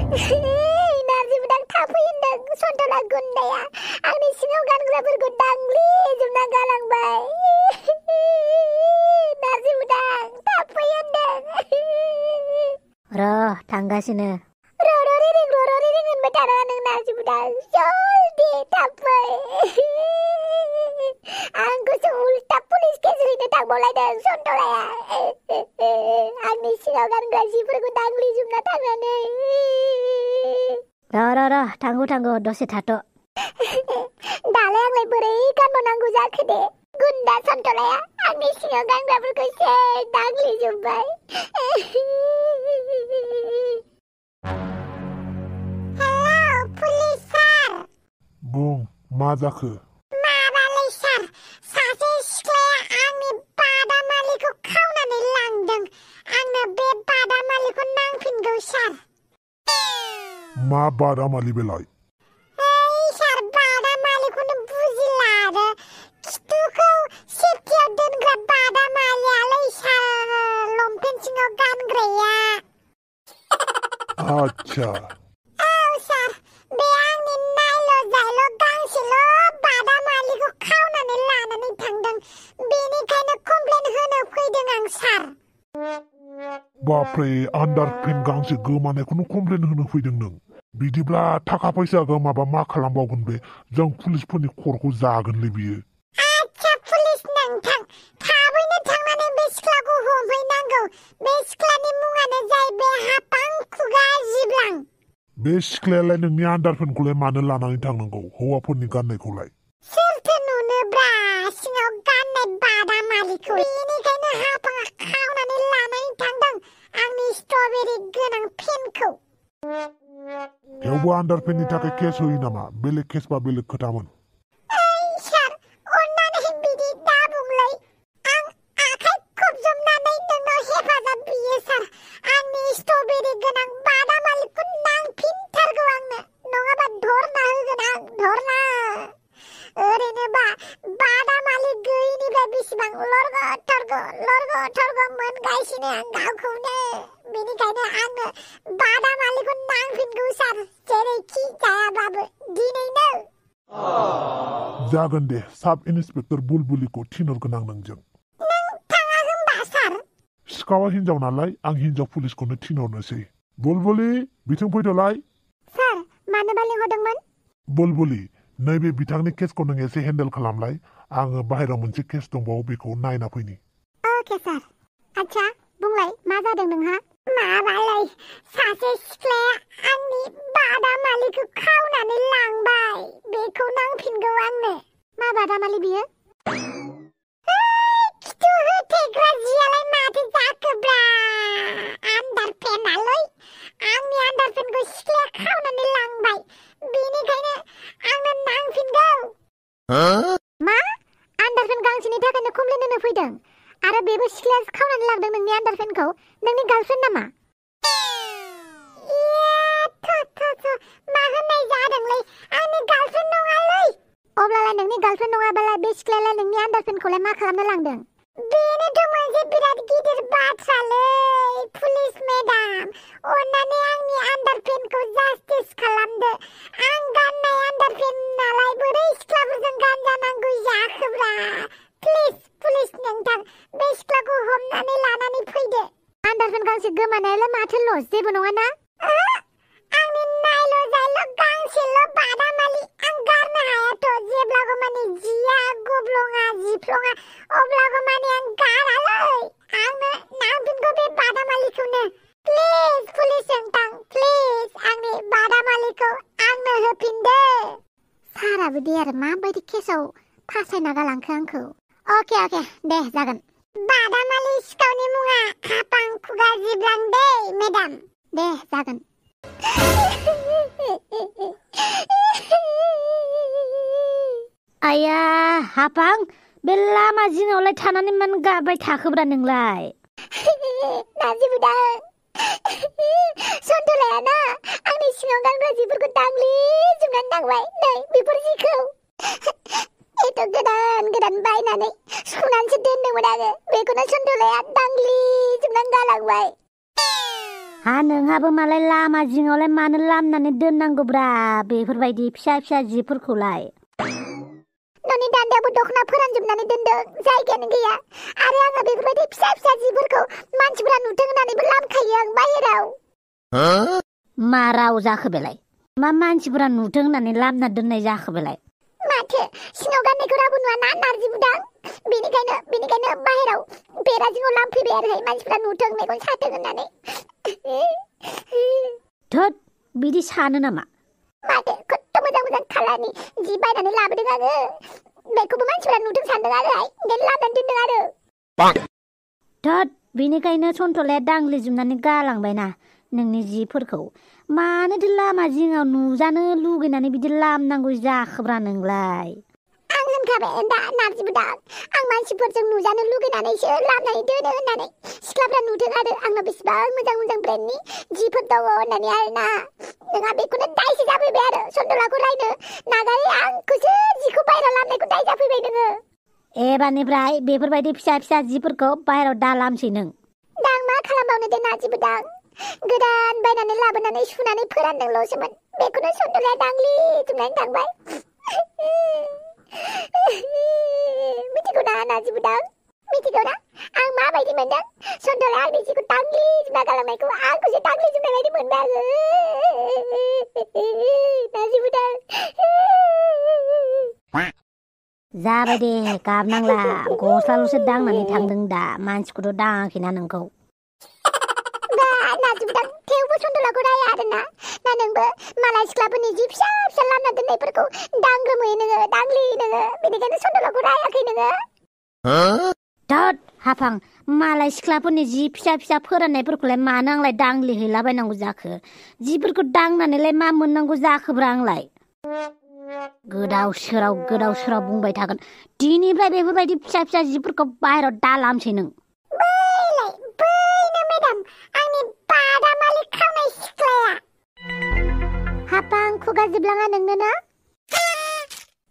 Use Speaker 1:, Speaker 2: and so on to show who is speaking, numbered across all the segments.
Speaker 1: नारजि बुदां थाफै होनदों सन्थला गुन्दाया आंनि सिङाव गानग्राफोरखौ दांग्लिजोबना गालांबाय। नारजि बुदां थाफै होनदों।
Speaker 2: थांगासिनो।
Speaker 1: र'रिरिं होनबाय थानाङा नों नारजि बुदां जल्दि थाफै। आंखौसो उल्टा पुलिस केस हैनो थांबावलायदों सन्थलाया। आंनि सिङाव गानग्रा जिफोरखौ दांग्लिजोबना थांनानै।
Speaker 2: थांगौ दसे थाथ'।
Speaker 1: दालाय आंलाय बोरै गानबावनांगौ जाखो दे? गुन्दा सन्थलाया आंनि सिङाव गानग्राफोरखौ एसे दांग्लिजोबबाय। हेलौ पुलिस सार।
Speaker 3: बुं मा जाखो?
Speaker 1: माबालै सार, सासे सिख्लाया आंनि बादामालिखौ खावनानै लांदों। आंनो बे बादामालिखौ नांफिनगौ सार।
Speaker 3: मा बादामालि बेलाय?
Speaker 1: सार बादामालिखौनो बुजिला आरो खिथुखौ सेफ्टियाव दोनग्रा बादामालियालै सार, लंपेन्ट सिङाव गानग्राया।
Speaker 3: आच्छा।
Speaker 1: औ सार, बे आंनि नायल' जायल' गांसेल' बादामालिखौ खावनानै लानानै थांदों। बेनिखायनो कमप्लेन होनो फैदों आं सार।
Speaker 3: बाप्रे, आन्डारपेन्ट गांसे गोमानायखौनो कमप्लेन होनो फैदों नों? बिदिब्ला थाखा फैसा गोमाबा मा खालामबावगोन बे? जों पुलिसफोरनि खर'खौ जागोनलै बियो।
Speaker 1: आच्छा पुलिस नोंथां, थाबैनो थांनानै बे सिख्लाखौ हमहैनांगौ। बे सिख्लानि मुङानो जाहैबाय हापां खुगा जिब्लां।
Speaker 3: बे सिख्लायालाय नोंनि आन्डारपेन्टखौलाय मानो लानानै थांनांगौ, हौवाफोरनि गाननायखौलाय?
Speaker 1: सोरथो नुनोब्रा सिङाव गाननाय बादामालिखौ? बेनिखायनो हापाङा खावनानै लानानै थांदों आंनि स्ट्रबेरि गोनां पेनखौ।
Speaker 3: थेवबो आन्डारपेन्टनि थाखाय केस होयो नामा? बेलेग केसबा बेलेग खोथामोन।
Speaker 1: सार, अन्नानै बिदि दाबुंलै। आं आखाइ खबजबनानै नोंनाव हेफाजाब बियो सार। आंनि स्ट्रबेरि गोनां बादामालिखौ नांफिनथारगौ आंनो, नङाबा धरना होगोन आं, धरना। ओरैनोबा बादामालि गैयिनिफ्राय बेसेबां लरग' थरग' मोनगासिनो आं गावखौनो। बेनिखायनो आंनो बादामालिखौ नांफिनगौ सार, जेरैखि जायाबाबो दिनैनो।
Speaker 3: जागोन दे, साब इन्सपेक्टर बुलबुलिखौ थिनहरगोन आं नोंजों।
Speaker 1: नों थाङा होमबा सार?
Speaker 3: सिखावा हिनजाव नालाय आं हिनजाव पुलिसखौनो थिनहरनोसै। बुलबुलि, बिथिं फैदोलाय।
Speaker 1: सार, मानोबा लिंहरदोंमोन?
Speaker 3: बुलबुलि, नैबे बिथांनि केसखौ नों एसे हेन्डेल खालामलाय। आङो बाहेरायाव मोनसे केस दंबावो, बेखौ नायना फैनि।
Speaker 1: अके सार। आच्छा, बुंलाय मा जादों नोंहा? माबालै, सासे सिख्लाया आंनि बादामालिखौ खावनानै लांबाय। बेखौ नांफिनगौ आंनो। मा बादामालि बियो? खिथु होथेग्रा जियालाय माथो जाखोब्रा? आन्डारपेन्टआलै। आंनि आन्डारपेन्टखौ सिख्लाया खावनानै लांबाय। बेनिखायनो आंनो नांफिनगौ। मा? आन्डारपेन्ट गांसेनि थाखायनो कमप्लेन होनो फैदों? आरो बेबो सिख्लाया खावनानै लांदों नोंनि आन्डारपेन्टखौ? नोंनि गार्लफ्रेन्ड नामा? मा होननाय जादोंलै? आंनि गार्लफ्रेन्ड नङालै। अब्लालाय नोंनि गार्लफ्रेन्ड नङाबालाय बे सिख्लायालाय नोंनि आन्डारपेन्टखौलाय मा खालामनो लांदों? बेनोथ' मोनसे बिराद गिदिर बाथ्रालै पुलिस मेडाम। अन्नानै आंनि आन्डारपेन्टखौ जास्टिस खालामदो। आं गाननाय आन्डारपेन्टआलाय बोरै सिख्लाफोरजों गानजानांगौ जाखोब्रा? प्लिज पुलिस नोंथां, बे सिख्लाखौ हमनानै लानानै फैदो। आन्डारपेन्ट गांसे गोमानायालाय माथो लस, जेबो नङा ना? आंनि नायल' जायल' गांसेल' बादामालि आं गारनो हायाथ'। जेब्लागो माने जिया गब्लङा जिफ्लङा अब्लागो माने आं गारालै। आंनो नांफिनगौ बे बादामालिखौनो। प्लिज पुलिस नोंथां, प्लिज आंनि बादामालिखौ आंनो होफिनदो। साराबो दे आरो माबायदि केसाव फासायना गालांखो आंखौ। अके दे जागोन। बादामालि सिखावनि मुङा हापां खुगा जिब्लां दे मेडाम। दे जागोन।
Speaker 2: आया हापां, बे लामा जिङावलाय थानानै मानो गाबबाय थाखोब्रा नोंलाय?
Speaker 1: नारजि बुदां, सन्थलाया ना आंनि सिङाव गानग्रा जिफोरखौ दांग्लिजोबनानै थांबाय। नै बेफोर जिखौ एथ' गोदान बायनानै सुनानैसो दोनदोंमोन आङो। बेखौनो सन्थलाया दांग्लिजोबनानै गालांबाय।
Speaker 2: नोंहाबो मालाय लामा जिङावलाय मानो लामनानै दोननांगौब्रा बेफोरबायदि फिसा फिसा जिफोरखौलाय
Speaker 1: न'नि दान्दायावबो दख'ना फोरानजोबनानै दोनदों जायगायानो गैया आरो आङो बेफोरबायदि फिसा फिसा जिफोरखौ मानसिफोरा नुथों होननानैबो लामखायो आं बाहेराव
Speaker 2: मा राव जाखो बेलाय मा मानसिफोरा नुथों होननानै लामना दोननाय जाखो बेलाय
Speaker 1: माथो सिङाव गाननायखौ रावबो नुवा ना नारजि बुदां बेनिखायनो बाहेराव बेरा जिङाव लामफैबाय आरोहाय मानसिफोरा नुथों मेगन साथों होननानै
Speaker 2: धोद बिदि सानो नामा
Speaker 1: माथो खत्त' मोजां खालारनि जि बायनानै लाबोदों आङो बेखौबो मानसिफोरा नुथों सानदों आरोहाय ओंखायनो लामनानै दोनदों आरो
Speaker 2: धोद बेनिखायनो सन्थलाया दांग्लिजोबनानै गालांबायना नोंनि जिफोरखौ मानोथो लामा जिङाव नुजानो लुगैनानै बिदि लामनांगौ जाखोब्रा नोंलाय
Speaker 1: आं होनखाबाय दा नारजि बुदां आं मानसिफोरजों नुजानो लुगैनानैसो लामनानै दोनो होननानै सिख्लाफ्रा नुथों आरो आंनाव बेसेबां मोजां ब्रेन्डनि जिफोर दङ होननानै आरोना नोंहा बेखौनो दायसो जाफैबाय आरो सन्थलाखौ रायनो नागारै आंखौसो जिखौ बाहेराव लामनायखौ दाय जाफैबाय नोङो
Speaker 2: एबारनिफ्राय बेफोरबायदि फिसा फिसा जिफोरखौ बाहेराव दालामसै नों
Speaker 1: दा आं मा खालामबावनो दे नारजि बुदां गोदान बायनानै लाबोनानै सुनानै फोरानदोंल'सोमोन बेखौनो सन्थलाया दांग्लिजोबनानै थांबाय मिथिगौ ना नारजि बुदां मिथिगौ ना आं माबायदि मोनदों सन्थलाया आंनि जिखौ दांग्लिजोबना गालांनायखौ आंखौसो दांग्लिजोबनाय बायदि मोनबाय आङो नारजि बुदां
Speaker 2: जाबाय दे गाबनांला गस्लाल'सो दांनानै थांदों दा मानसिखौथ' दाङाखैना नोंखौ
Speaker 1: नारजि बुदां थेवबो सन्थलाखौ राया आरोना ना नोंबो मालाय सिख्लाफोरनि जि फिसा फिसा लामना दोननायफोरखौ दांग्रोमोयो नोङो दांग्लियो नोङो बेनिखायनो सन्थलाखौ रायाखै नोङो
Speaker 2: धोद हाफां मालाय सिख्लाफोरनि जि फिसा फिसा फोराननायफोरखौलाय मानो आंलाय दांग्लिहैलाबायनांगौ जाखो जिफोरखौ दांनानैलाय मा मोननांगौ जाखोब्रा आंलाय गोदाव सोराव बुंबाय थागोन दिनैनिफ्राय बेफोरबायदि फिसा फिसा जिफोरखौ बाहेराव दालामसै नों
Speaker 1: बैनो मेडाम आंनि बादामालि खावनाय सिख्लाया हापां खुगा जिबलाङा नोंनो ना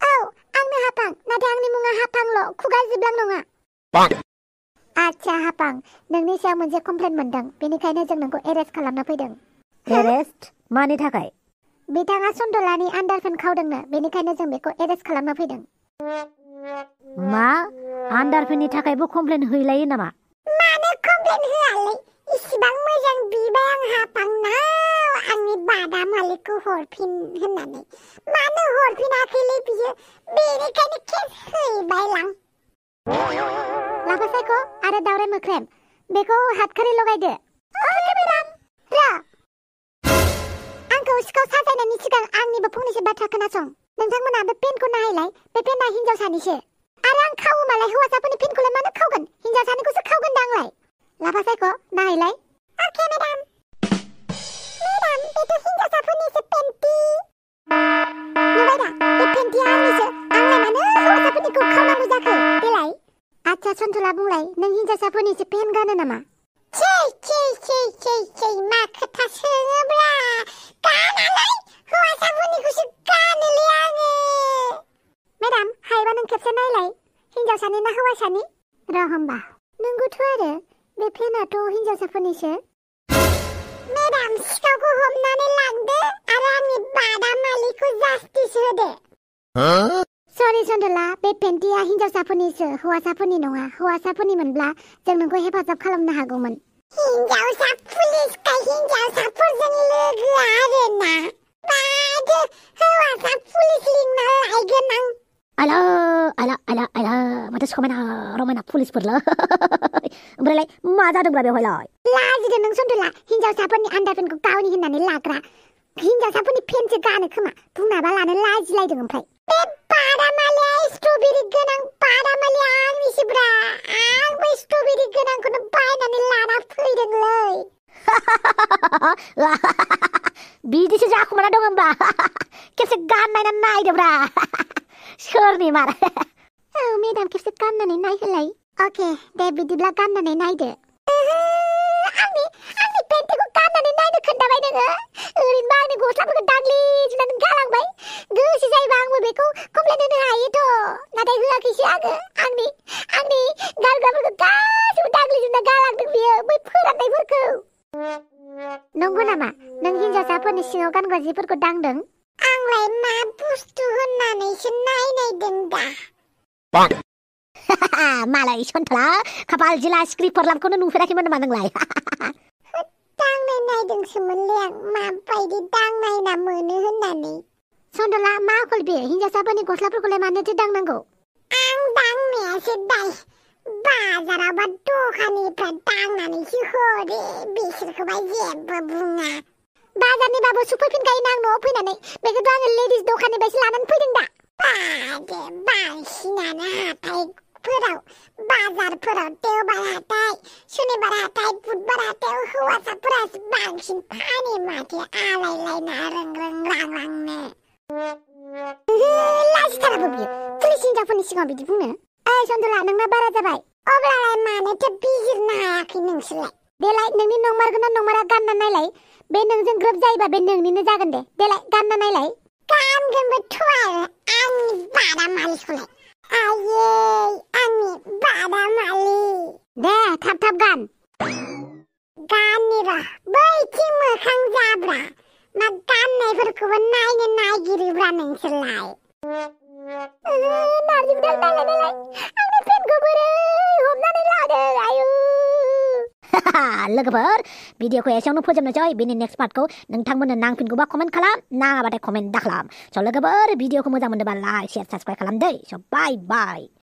Speaker 1: औ आंनो हापां नाथाय आंनि मुङा हापांल' खुगा जिबलां नङा आच्छा हापां नोंनि सायाव मोनसे कमप्लेन मोनदों बेनिखायनो जों नोंखौ एरेस्ट खालामना फैदों
Speaker 2: एरेस्ट मानि थाखाय
Speaker 1: बिथाङा सन्थलानि आन्डारपेन्ट खावदोंनो बेनिखायनो जों बेखौ एरेस्ट खालामना फैदों
Speaker 2: मा आन्डारपेन्टनि थाखायबो कमप्लेन हैलायो नामा
Speaker 1: मानो कमप्लेन होआलै इसिबां मोजां बिबाय आं हापांनाव आंनि बादामालिखौ हरफिन होननानै मानो हरफिनाखैलै बियो बेनिखायनो केस हैबायलां लाफा सायख' आरो दावराय मोख्रेब बेखौ हातखारि लगायदो अके मेडाम आंखौ सिखाव साजायनायनि सिगां आंनिबो फंनैसो बाथ्रा खोनासं नोंथांमोना बे पेनखौ नायलाय बे पेनआ हिनजावसानिसो आरो आं खावोमालाय हौवासाफोरनि पेनखौलाय मानो खावगोन हिनजावसानिखौसो खावगोन दांलाय लाफा सायख' नायलाय अके मेडाम बेथ' हिनजावसाफोरनिसो पेन्टि नुबाय दा बे पेन्टिया आंनिसो आंलाय मानो हौवासाफोरनिखौ खावनांगौ जाखो देलाय आच्छा सन्थला बुंलाय नों हिनजावसाफोरनिसो पेन्ट गानो नामा मा खोथा सोङोब्रा गानालाय हौवासाफोरनिखौसो गानोलै आङो मेडाम हायोबा नों खेबसे नायलाय हिनजावसानि ना हौवासानि र' होमबा नंगौथ' आरो बे पेनाथ' हिनजावसाफोरनिसो मेडाम सिखावखौ हमनानै लांदो आरो आंनि बादामालिखौ जास्टिस होदो सरि सन्थला बे पेन्टिया हिनजावसाफोरनिसो हौवासाफोरनि नङा हौवासाफोरनि मोनब्ला जों नोंखौ हेफाजाब खालामनो हागौमोन हिनजावसा पुलिसखा हिनजावसाफोरजों लोगो आरोना बादो हौवासा पुलिस लिंना लायगोन आं
Speaker 2: आला माथो समायना रमायना पुलिसफोरल ओमफ्रायलाय मा जादोंब्रा बेवहायलाय
Speaker 1: लाजिदो नों सन्थला हिनजावसाफोरनि आन्डारपेन्टखौ गावनि होननानै लाग्रा हिनजावसाफोरनि पेन्टसो गानो खोमा बुंनाबा लानो लाजिलायदों ओमफ्राय बे बादामालिया स्ट्रबेरि गोनां बादामालिया आंनिसोब्रा आं बै स्ट्रबेरि गोनांखौनो बायनानै लाना फैदोंलै
Speaker 2: बिदिसो जाखुमाना दं होमबा खेबसे गाननायना नायदोब्रा सोरनि मार
Speaker 1: औ मेडाम खेबसे गाननानै नायहोलाय अके दे बिदिब्ला गाननानै नायदो आंनि पेन्टखौ गाननानै नायनो खोन्थाबाय नोङो ओरैनोबा आंनि गस्लाफोरखौ दाग्लिजोबनानै गालांबाय गोसो जायोबा आंबो बेखौ कमप्लेन होनो हायोथ' नाथाय होआखैसो आङो आंनि गानग्राफोरखौ गासिबो दाग्लिजोबना गालांदों बियो बै फोराननायफोरखौ नों हिन्जावसाफोरनि सिङाव गानग्रा जिफोरखौ दांदों आंलाय मा बुस्थु होननानैसो नायनायदों दा
Speaker 2: मालाय सन्थला खाफाल जिला सिख्रि फरलाबखौनो नुफेराखैमोन नामा नोंलाय
Speaker 1: दांनाय नायदोंसोमोनलै आं माबायदि दांनायना मोनो होननानै सन्दला मा आखल बे हिन्जावसाफोरनि गस्लाफोरखौलाय मानोथो दांनांगौ आं दांनायासो दाय बाजाराव बा दखाननिफ्राय दांनानैसो हरो बिसोरखौबा जेबो बुङा बाजारनिबाबो सफैफिनखायोना आं न'आव फैनानै बेखौथ' आङो लेडिस दखाननिफ्रायसो लानानै फैदों दा बादे बांसिनानो हाथायफोराव बाजारफोराव देवबार हाथाय सुनिबार हाथाय बुधबार हाथायाव हौवासाफोरासो बांसिन फानो माथो आलायलायना रों लाजिथाराबो बियो पुलिस हिन्जावफोरनि सिगाङाव बिदि बुंनो ओइ सन्दला नोंना बारा जाबाय अब्लालाय मानोथो बिजिरनो हायाखै नोंसोरलाय देलाय नोंनि नंमारगौना नंमारा गानना नायलाय बे नोंजों ग्रोब जायोबा बे नोंनिनो जागोन दे देलाय गानना नायलाय गानगोनबोथ' आरो आंनि बादामालिखौलाय आयै आंनि बादामालि दे थाब थाब गान गाननि र' बैथिं मोखां जाब्रा मा गाननायफोरखौबो नायनो नागिरोब्रा नोंसोरलाय नारजिबो दालाय आंनि पेनखौ बोरै हमनानै लादों आयु
Speaker 2: लोगोफोर भिडिअखौ एसेयावनो फोजोबनोसै बेनि नेक्स्ट पार्टखौ नोंथांमोननो नांफिनगौबा कमेन्ट खालाम नाङाबाथाय कमेन्ट दाखालाम स' लोगोफोर भिडिअखौ मोजां मोनदोंबा लाइक शेयार साबस्क्राइब खालाम दै स' बाय